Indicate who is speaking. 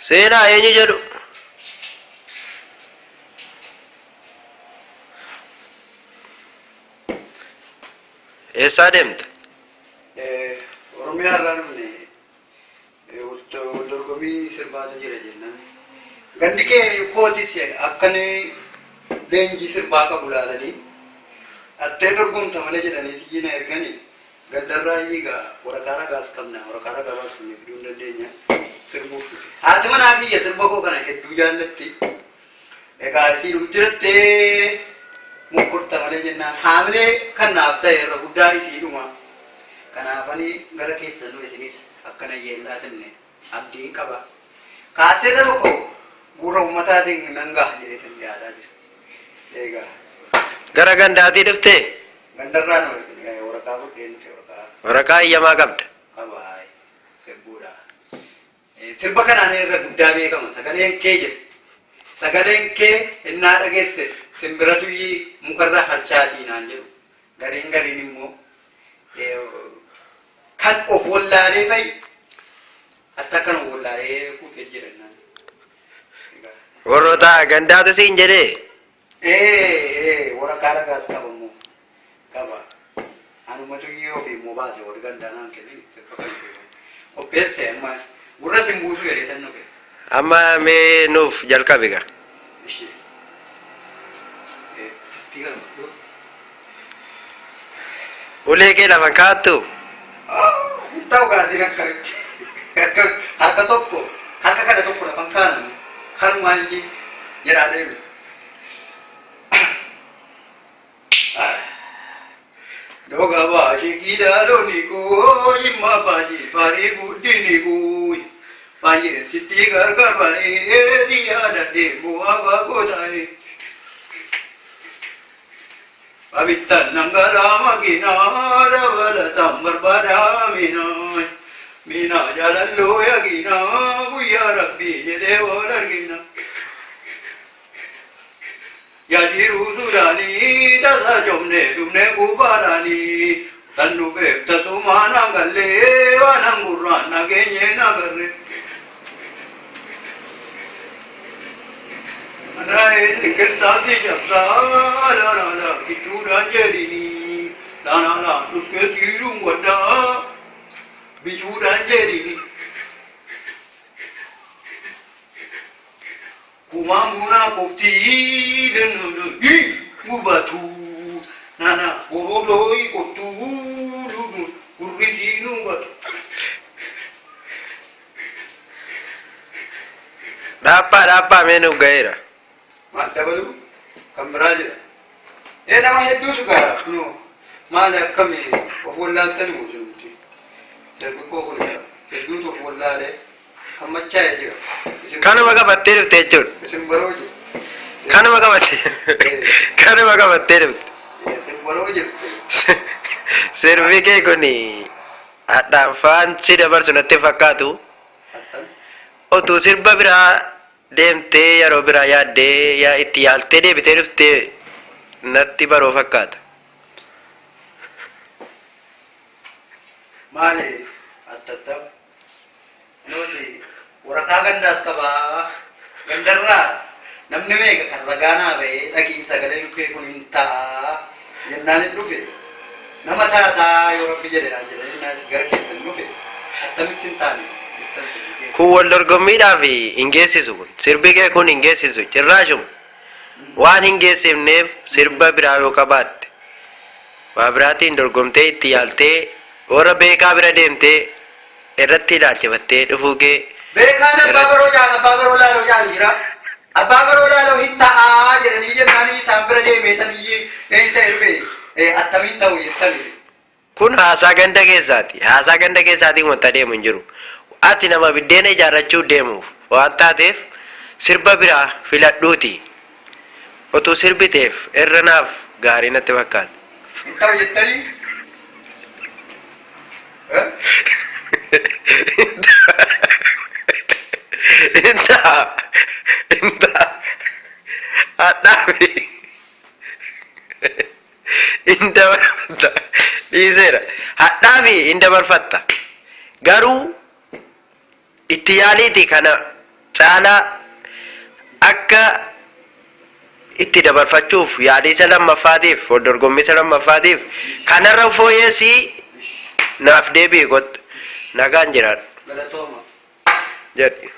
Speaker 1: Seenaa eenyu jedhu? Eessaa deemta?
Speaker 2: Oromiyaa irraa dhufne, wal dorgommii sirbaatu jira jennaan. Gandi kee kootis akkani leenjii sirbaa qabu laalanii attee dorgomta malee jedhanii xiyyiina erganii gandarraa egaa waraqaa ragaas qabna, waraqaa ragaa baasnee fiduu hin dandeenya, sirbuuf dhufe. Haati manaa kiyya sirba koo kana hedduu jaallatti. Egaa isii dhumtirattee mokkorta malee jennaan haamilee kan naaf ta'e irra guddaa isiidhuma. Kanaafani gara keessanuu isinis akkana yeellaasifne abdiin qaba. Kaaseeta tokko gurra uummataatiin nan gaha jedheetan yaadaa jira. Egaa.
Speaker 1: Gara gandaatii dhuftee?
Speaker 2: Gandarraa nu ergine, waraqaa fudheen dhufe, waraqaa.
Speaker 1: Waraqaa eeyyamaa qabda?
Speaker 2: Qaba, sirbuudha. Sirba kanaan irra guddaa beekama. Sagaleen kee jedhu. Sagaleen kee innaa dhageesse simbiratu mukarra harchaatii naan jedhu. Gariin gariin immoo kan of wallaalee fa'i hatta kan of wallaalee kufee jira naan.
Speaker 1: Warroota gandaatu siin jedhee?
Speaker 2: Waraqaa ragaas qaba immoo qaba. Anumatu yoo fi immoo baase, warri gandaa naan kennin, sirba kan qopheesse amma gurra sin buusu jedhee tan dhufe.
Speaker 1: Amma mee nuuf jalqabi gaa.
Speaker 2: Ishee. Itti gama.
Speaker 1: Ulee kee lafa kaattu?
Speaker 2: Hin ta'u gaatiin akkamitti. Harka tokko, harka kana tokko lafan kaanamu kanumaan jedhaa deemu. Doga baashee kiidaalonni koo dhimma baajii faarii guddinni koo baay'ee sitti gargar baay'ee si yaadadhee bu'aa baakoo ta'e. Abittan nangalaa makiinaa dabalataan barbaadaa minaa minaa jaalalloo yaginaa guyyaa rabbii jedhee wal argina. Yaajiruu Sudaanii tasa jomnee dhumnee kubaadhaanii tan dhufeef tasumaan hangallee waan hangurraan nageenyee nagarre. Ana keessaatti cabsaa la la la kichuudhaan jedhini la la la dhuskee siiruun waddaa bichuudhaan jedhini. Kumaan bunaa koftii gubatu nana gorolooyi kottuu gurri siinuu batu.
Speaker 1: Dhaabbaa dhaabbaa, mee nuuf ga'eera.
Speaker 2: Maal dabalu kan biraa jira. Ee, nama hedduutu gaa no maali akkami of wallaaltani muuzinuuti. Dargaggoo kun hedduutu of wallaalee kan machaa'ee jira.
Speaker 1: Kanuma qabattee dhufte jechuudha.
Speaker 2: Isin baroo jiru.
Speaker 1: Kanuma qabattee dhufte.
Speaker 2: Isin baroo jirtu.
Speaker 1: Sirbi kee kun hadhaan faan si dabarsu natti fakkaatu. Otuu sirba biraa deemtee yeroo biraa yaaddee yaa itti yaaltee deebitee dhuftee natti baroo fakkaata.
Speaker 2: Maali attattam nuti waraqaa gandaas qabaa, gandarraa namni meeqa kan ragaa naa ba'ee dhaqii sagaleen kee kun hin ta'a jennaan hin dhufe, nama taataa yoo rabbi jedhe naan jedhanii naa gara keessan dhufe, attamitti hin taane jettan sirbi kee.
Speaker 1: Kun wal dorgommiidhaaf hin geessisu kun. Sirbi kee kun hin geessisu. Cirraashuma. Waan hin geessifneef sirba biraa yoo qabaatte waa biraatiin dorgomtee itti yaaltee warra beekaa bira deemtee irratti ilaalchifattee dhufuu kee.
Speaker 2: Beekaan abbaa baroo jaal abbaa baroo laaloo jaalu jira. Abbaa baroo laaloo hin ta'aa jedhanii jennaan isaan bira deemee tabiyyee hin ta'e dhufe, attamiin ta'u jettanii.
Speaker 1: Kun haasaa ganda keessaati. Haasaa ganda keessaatiin wanta deemu hin jiru. Ati nama biddeena ijaarrachuu deemuuf waan taateef sirba biraa filadhuuti. Otuu sirbiteef irra naaf gaarii natti fakkaata.
Speaker 2: Hin ta'u jettanii?
Speaker 1: Hin ta'a. Hin ta'a. Hadhaafi. Hin dabarfatta. Dhiiseera. Hadhaafi hin dabarfatta. Garuu itti yaaliiti kana caalaa akka itti dabarfachuuf yaalii isa lammaffaatiif wal dorgommii isa lammaffaatiif kanarra fooyyessii naaf deebi'i kottu. Nagaan jiraadhu.
Speaker 2: Galatooma.
Speaker 1: Jedhi.